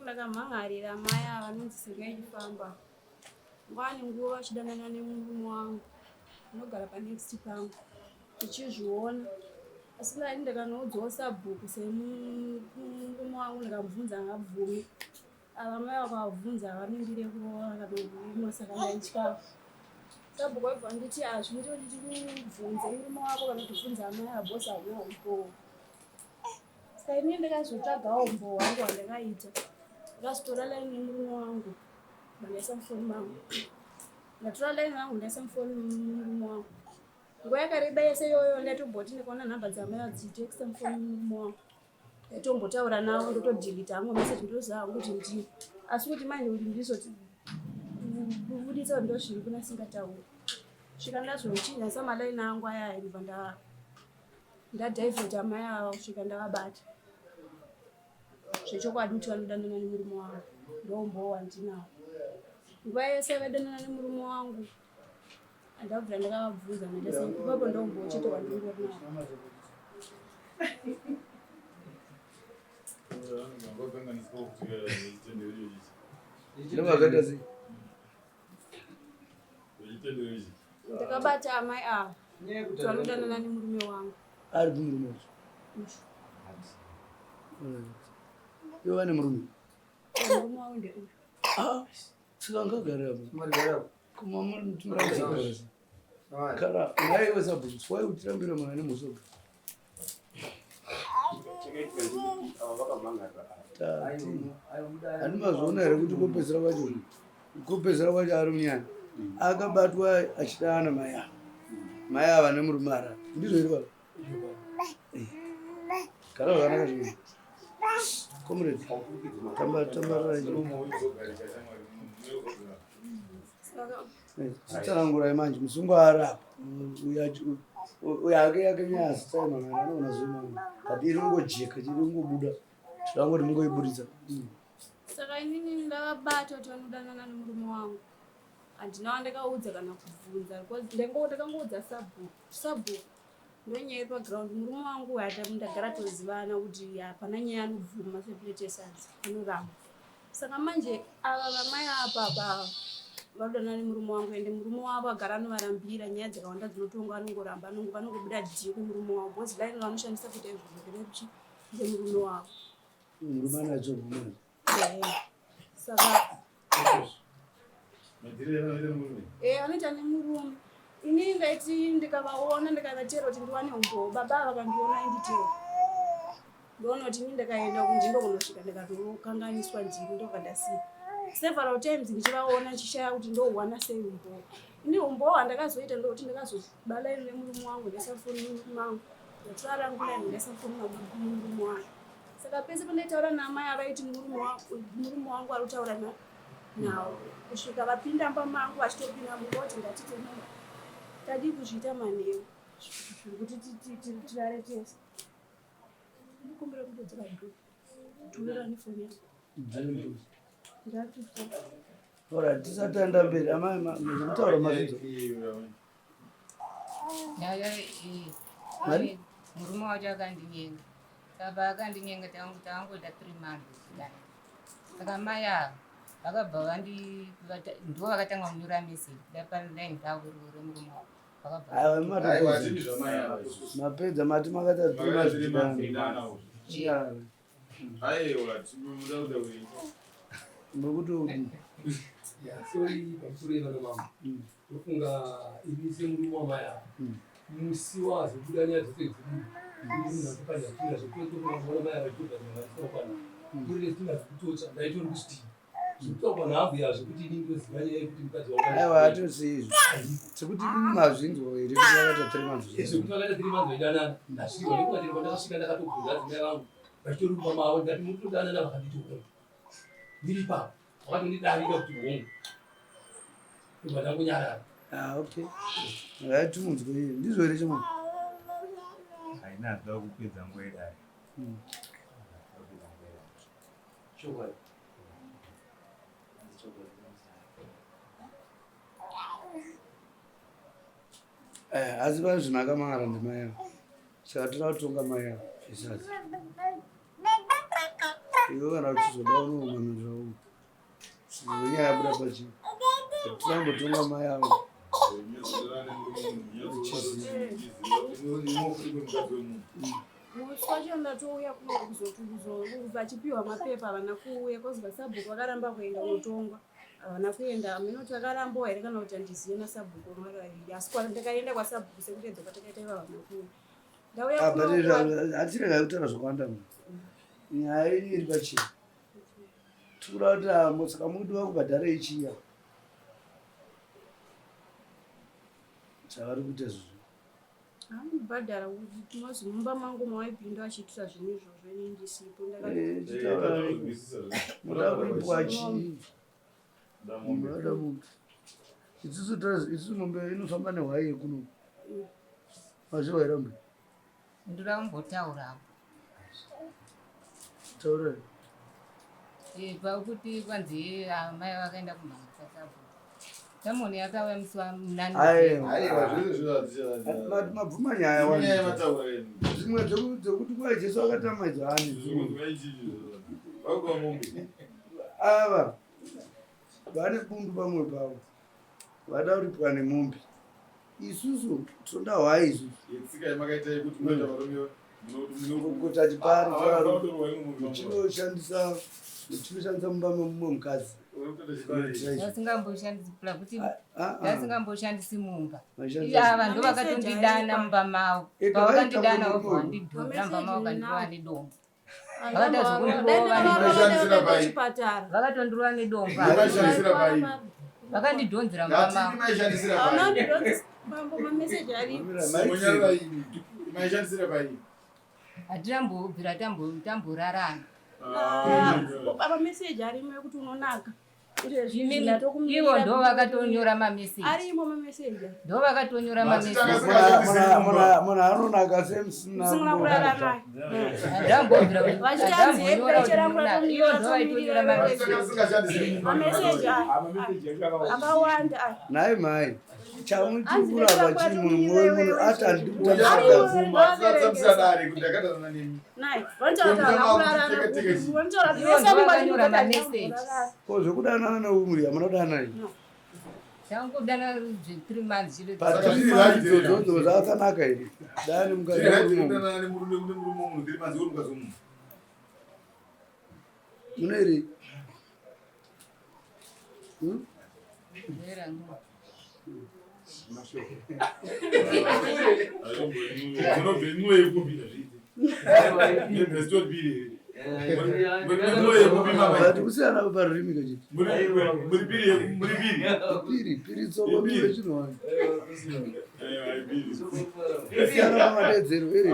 Ndakamhan'arira mai ava vanonzi Sengai Chifamba. Nguva nenguva vachidanana nemurume wangu anogara panext pangu ndichizviona asi dai ndakanoudzawo sabhuku semurume wangu ndikamubvunza angabvumi ava mai vakavabvunza havamimbire kurova kana kuruma saka ndaitya sabhuku vaibva nditi hazviiti kuti tikubvunze murume wako kana kuti bvunza amai abhosi hauna umbowo Saka ini ndakazotsvagawo umbowo hwangu hwandakaita. Ndakazotora line yemurume wangu ndandaisa mufoni mangu. Ndatora line rangu ndaisa mufoni murume wangu. Nguva yakareba yese iyoyo ndaitomboti ndikaona nhamba dzamai vadziteksta mufoni murume wangu. Ndaitombotaura navo ndotodhilita hangu message ndoziva hangu kuti ndiyo. Asi kuti manje kuti ndizoti kubuditsa kuti ndozviri kuna singatauri. Svika ndazochinja samalaini angu aya ndibva nda ndadhaivheta amai ava kusvika ndavabata zvechokwadi kuti vanodanana nemurume wangu ndoumbowo wandinawo nguva yese vaidanana nemurume wangu andabvira ndakavabvunza maita sei ipapo ndoumbowo chete wandingori nawo. Ndovakaita sei? Ndakabata amai ava kuti vanodanana nemurume wangu. Ari kumurume wacho. Ivo vane murume. Murume wangu ndeuyu. Ah, saka angagara apo. Kuma muri Kana naiwe sabhuku, why utirambira mwana nemhosva? Handi mazviona here kuti kupedzera kwacho kupedzera kwacho ari munyaya akabatwa achidana mai ava mai ava nemurume ara ndizvo here baba eh. gara zvakanaka zvino comrade tamba tambarai Tsanangurai manje musungwa ari apa uyo ake yake nyaya zitsaimangana anoona zvemanga but iri kungojeka iri kungobuda zvangoti mungoiburitsa mm. Saka inini ndavabata kuti vanodanana nemurume wangu handina wandakaudza kana kubvunza because ndakangoudza sabhuku sabhuku Ndonyaya iri paground murume wangu ndagara tozivana kuti hapana nyaya anobvuma seplate yesadza anoramba. Saka manje ava vamai apa apa vanodanana nemurume wangu ende murume wavo agara anovarambira nyaya dzakawanda dzinotongwa anongoramba vanongobuda dhii kumurume wavo because line ravanoshandisa kuita izvozvo nderekuchi ndemurume wavo. Murume anacho mwana. Saka Eh, anoita nemurume inini ndaiti ndikavaona ndikavateera kuti ndiwane umbowo baba ava vakandiona inditeera ndoona kuti ini ndakaenda kunzvimbo kunosvika ndikatokanganiswa nzvimbo ndobva ndasiya several times ndichivaona ndichishaya kuti ndouwana sei umbowo ini umbowo handakazoita ndokuti ndakazobala ine nemurume wangu ndaisa foni mangu ndatora rangu line ndaisa foni murume wangu Saka pese pandaitaura naamai avaiti murume wangu ari kutaura nawo kusvika vapinda mba mangu vachitopinda mungoti ndatiti tadii kuzviita manheru kuti tirare tese. Ndikumbira kutodzora dhu dhurira nefoni yangu. Ndatufa. Ora tisati taenda mberi amai mutaura mazvidzo. Nyaya iyi Mari? murume wacho akandinyenga saka akandinyenga tangu tangoita 3 months kudai saka mai ava vakabva vandi vata- ndivo vakatanga kunyora message ndapaline ravo remurume wavo vakabva Aiwa Aiwa, matopedza. hatidi zvamai ava isusu. Mapedza mati makaita three Makaita months three months kudai. kudana uyu. Chinyarara. Aiwa, tinoda kuda kuita. Nokuti udii? Yeah, sorry pamusoro yevana mama. Ndofunga ini semurume wamai ava. Musi wazobuda nyaya dzose idzi ini munhu atopanyapira zvekutoona mai ava vachitobhadhara mari isina kukwana. Kuri nesina zvekutotsva ndaitori kuchidii. Zvekutaurwa nhabvu yazvo kuti ini ndoziva nyaya yekuti mukadzi wangu Aiwa hatosii izvo. Sekuti imi mazvinzwa here kuti vakaita three months. Zvekuti vakaita three months vaidanana ndasvikirwa nekuti chero pandakasvika ndakatobvunza adzimai vangu vachitori mumba mavo ndikati muri kutodanana vakanditi hongu. Ndiri ipapo vakatondidarika kuti hongu. Ndobva ndangonyarara. Ah, okay. Ngatimunzwe iye. Ndizvo here chimwe? Haina kuda kupedza nguva yedare. Chokwadi. Eh, asi pane zvinhu akamangara ndimai avo. Saka toda kutonga mai avo. Zvisazi. Iwe kana uchizoda unounganira uko. Nyaya yabuda pachii. Tirambotonga mai avo. Musi wacho ndatouya kuno kuzoti vachipiwa mapepa havana kuuya kozi vasabhuku vakaramba kuenda kunotongwa havana kuenda hameno kuti vakarambawo here kana kuti handizive nasabhuku mara asi ndakaenda kwasabhuku sekuteedza kwatakaita ivo havana kuuya ndauya ah, kuno hatirega kutaura zvakawanda nyaya yenyu iri pachena tikuda kuti ah, saka mukudiwa kubhadhara ichiya zvavari kuita izvozvo Anobhadhara kuti mozi mumba mangu mawaipinda achiitira zvinhu izvozvo ini ndisipo ndakatomuda kuripwa chii munoda mombe isusu isusu mombe inofamba nehwai yekuno mazviwa here mbe ndoda kumbotaurawo taura eh, pakuti kwanzi amai vakaenda kumhanga sabhuku Samoni yakauya musi wa nani? Mabvuma nyaya wani. Zvimwe dzekuti kwai Jesu akatama idzo hani. Ava vane bundu pamwe pavo vada kuripwa nemombe. Isusu tinoda hwai isusu. Yetsika yamakaita yekuti munoita varume kuita chipari chinoshandisa chinoshandisa mumba memumwe mukadzi asingamboshandisi mumba ava ndo vakatondidana mumba mavo pavakandidana vobva vandidhonza mumba mavo vakandirova nedombo vakatondirova nedombo vakandidhonzera mumba mavo hatirambobvira tamborarana baba meseji arimo ekuti unonaka ivo ndo vakatonyora mameseji arimo mameseji ndo vakatonyora mameseji munhu anonaka semusina kurara naye ndambobvira ivo ndo vaitonyora mameseji mameseji akawanda nhai mhai chamuchikura vachiri munhu mwoyo munhu ati handidi kutambisa dare kuti ndakatana nemi ko zvekudanana neumri hamuna kudanana Tangudana zve 3 months chete. Pa 3 months idzodzo zvakanaka here? Dani mukadzi murume murume munhu 3 months uri mukadzi wemunhu. Mune here? Hmm? Kusiyana parurimi kachiti piri piri tsoko mire chinowani kusiyana pamadedzero ere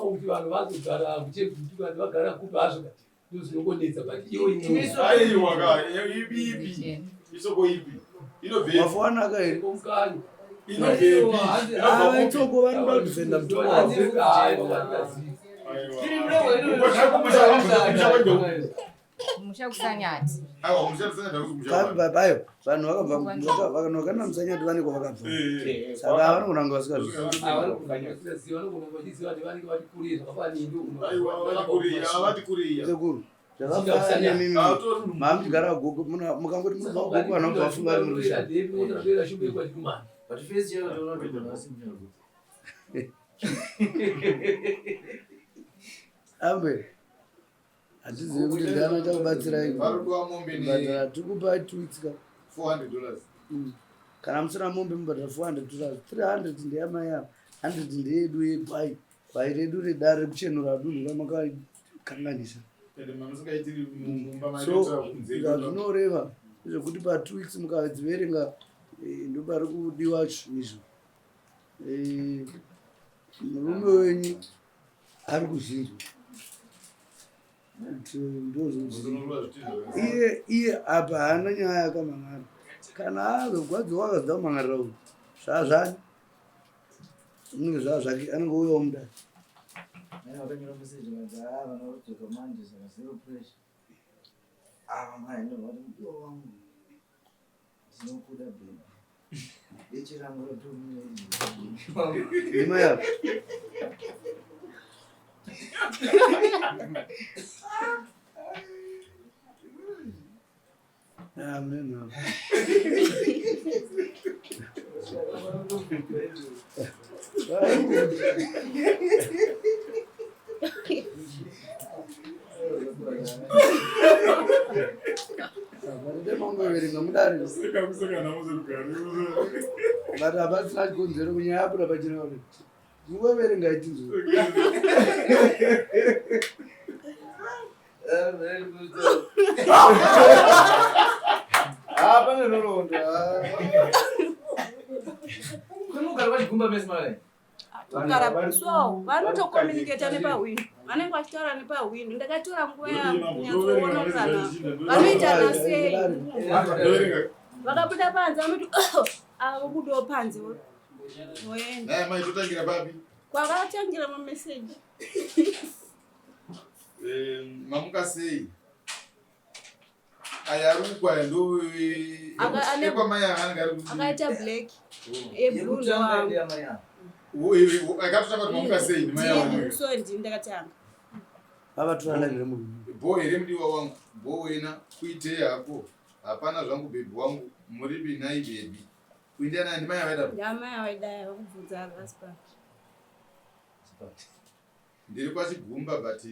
Kuti vanhu vazogara kuchegutu vanhu vagara kupi hazvo ndozvinongonetsa but iwo mafuanaka here itsoko vari kuda kudefenda mutongo wavo Musha kusanyati. Bayo vanhu vakabva vanhu vakaenda musanyati vane kwavakabva. Saka vanogona kunge vasingazvizivi. Sekuru zvakafanana nemimi mamuchigara gogo mukangoti munobva kugogo vanhu vabva vafunga vari muri kushanda. Ambe Hatizivi kuti ndiani achakubatsirai kubhadhara tikupa tweets ka 400 dollars. Kana musina mombe mubhadhara 400 dollars 300 ndeyamai ava 100 ndeyedu yegwai gwai redu redare rekuchenura dunhu ramakakanganisa so zvazvinoreva ndezvekuti pa two weeks mukadziverenga eh, ndopari kudiwa izvo eh, murume wenyu ari kuzvinzwa iye iye apa haana nyaya yakamang'ara kana azogwadziwa akazoda kumang'arira uyu zvazvani unenge zvaa zvake anenge uyawo mudare Ava mai ndovati mudiwa wangu ndinokuda baby. Beche rangu rotomira izvi. Ndima yako. Amen. Varide mudare. But hapasina chikonzero kunyaya yabuda pachena kuti mungoverenga itinzwe. Ah, pane nhoroondo. Munogara pachigumba mese mare. Kugara so vanotokomuniketa nepahwindo vanenge vachitaura nepahwindo ndakatora nguva yangu kunyatsoona kuti vanhu vanoitana sei vakabuda panze vanoti avo budawo panze voenda Naye mai totangira papi? kwakatangira mameseji Eh, mamuka sei? Aya ari kukwaya ndo ekwamai ava anenge ari kuti akaita black yeblue Yekutanga ndi amai ava. Akatotanga kuti mamuka sei ndimai ava ndini so ndini ndakatanga Vavatora line remurume. Bho here mudiwa wangu? Bho wena kuitei hako? Hapana zvangu bhebhi wangu muripi nhai bhebhi? Kuindiana ndimai avaita ndamai avaidaya vakubvunza last part Ndiri kwachigumba but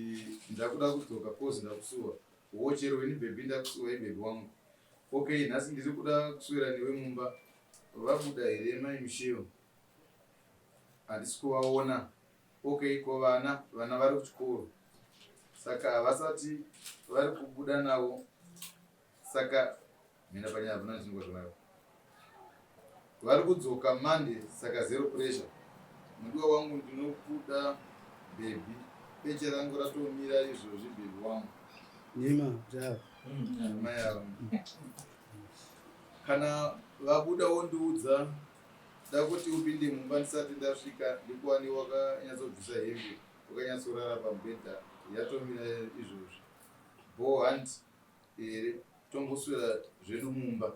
ndakuda kudzoka cause ndakusuwa. Wo chero ini bhebhi ndakusuwai bhebhi wangu. Okay nhasi ndiri kuda kuswera newe mumba. Vabuda here mai Michelle? Handisi kuvaona. Okay ko vana? Vana vari kuchikoro saka havasati vari kubuda navo saka mina panyaya hapana chinongwa zvakanaka. Vari kudzoka Monday saka zero pressure. Mudiwa wangu ndinokuda baby. Beche rangu ratomira izvozvi baby wangu. Nyima, java. Mai ava. Kana vabuda wondiudza ndakuti upinde mumba ndisati ndasvika ndikuwane wakanyatsobvisa hembe wakanyatsorara pamubhedha yatomira izvozvi. Bho hanti here tomboswera zvedu mumba.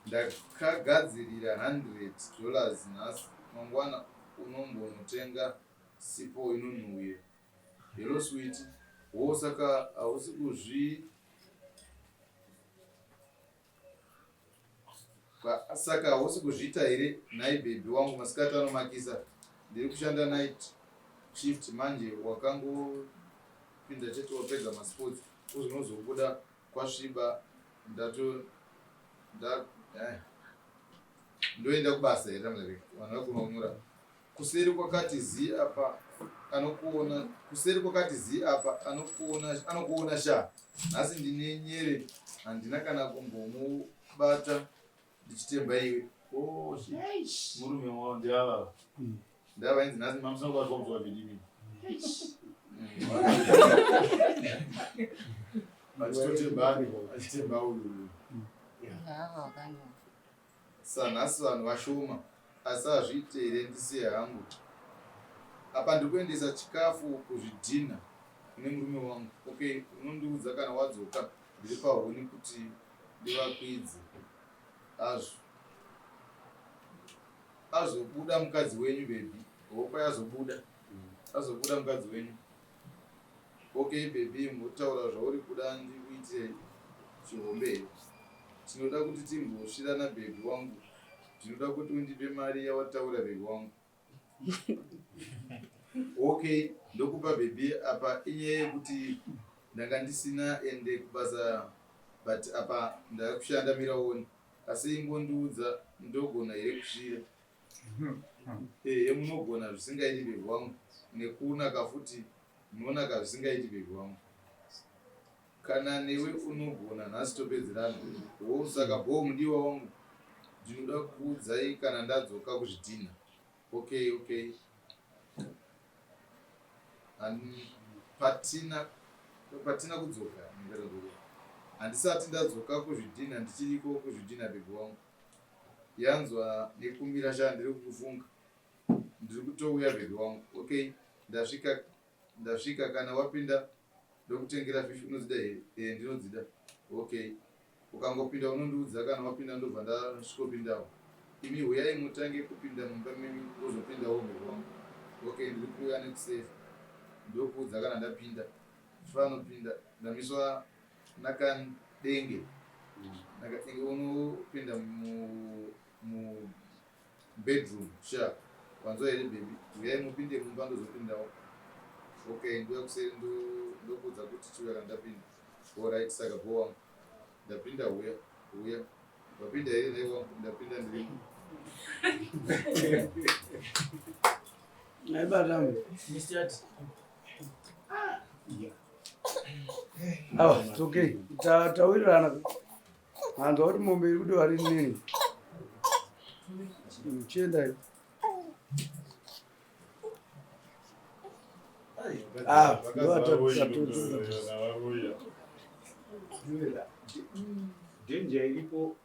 Ndakagadzirira $100 nhasi mangwana unombonotenga sipo inonhuwira. Hello sweetie. Hoo saka hausi kuzvi saka hausi kuzviita here nhai baby wangu masikati anomakisa ndiri kushanda night shift manje wakangopinda chete wapedza masports uzonozobuda kwasviba ndato nda eh. ndoenda kubasa here vanhu vakuma kunyora kuseri kwakati zii apa anokuona kuseri kwakati zii apa anokuona anokuona sha nhasi ndine nyere handina kana kumbomubata ndichitemba iwe Oh, shit. Murume wao ndiava. Ndava inzi nhasi Mamusina kubatwa kuti wabidimi. Achitotemba achitemba uyu. Ava wakanyora. Sanhasi vanhu vashoma asi hazviite here ndisiye hangu. Apa ndiri kuendesa chikafu kuzvidhinha kune murume wangu. Okay unondiudza kana wadzoka ndiri pahuni kuti ndivakwidze. Azvo azobuda mukadzi wenyu baby. Hope azobuda. Azobuda mukadzi wenyu. Okay baby imbotaura zvauri kuda ndikuitire chihombe here. Tinoda kuti timbosvirana baby wangu. Ndinoda kuti undipe mari yawataura baby wangu. Okay ndokupa baby apa inyaya yekuti ndanga ndisina ende kubasa but apa ndakushanda miraoni asi ingondiudza ndogona here kusvira. Ehe munogona zvisingaiti baby wangu nekunaka futi munonaka zvisingaiti baby wangu. Kana newe unogona nhasi topedzerana. Hoo saka bhoo mudiwa wangu ndinoda kukuudzai kana ndadzoka kuzvidhinha. Okay okay. Patina patina kudzoka handisati ndadzoka kuzvidhinha ndichiriko kuzvidhinha baby wangu. Yanzwa nekumira sha ndiri kukufunga. Ndiri kutouya baby wangu. Okay ndasvika ndasvika kana wapinda. Ndokutengera fish unodzida here? Eh, ndinodzida. Okay. Ukangopinda unondiudza kana wapinda ndobva ndasvikopindawo. Imi huyai mutange kupinda mumba menyu wozopindawo mhuri wangu. Okay, ndiri kuuya nekuseri. Ndokuudza kana ndapinda. Fanopinda ndamiswa nakandenge. Nakadenge unopinda mu mu bedroom sha wanzwa here baby huyai mupinde mumba ndozopindawo okay ndouya kuseri ndokuudza kuti chiuya kana ndapinda alright saka bho wangu ndapinda huya huya wapinda here nhai wangu ndapinda ndirimo Aibata. Mr. Ati. Awa, it's okay. Tawirirana. Hanzwa kuti mombe iri kudiwa rini nini. Chiendai. Ah, Danger iripo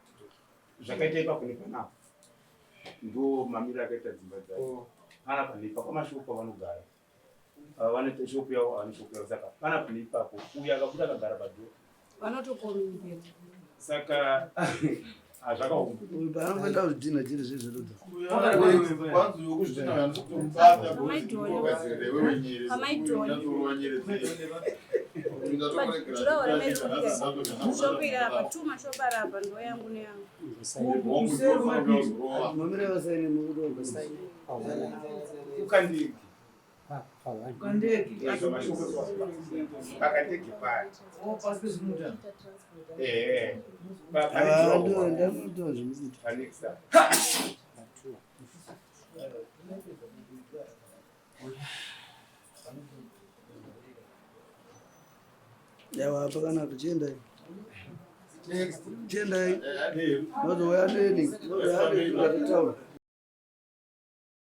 zvakaita ipapo nepanapa ndo mamiro akaita dzimba dzacho oh. Panapa nepa kwamashoko kwavanogara vane shop yavo vane shop yavo saka panapa neipapo uyo akabuda akagara padhoo vanotokomuniketa saka hazvakaoma paanongoenda kuzvidhinha chete zvezverodza shopu iri apa tu mashopu ari apa ndo yangu neyangu mamire vasaine murudo ukandege Kandege. Pakandege paya. Oh, pasi pezvimuta. Eh. Ah, ndakutoa zvemukuta. Panexa. Yawa pakanaka chiendai. Chiendai. Mazouya neni. Mazouya neni ngatotaura.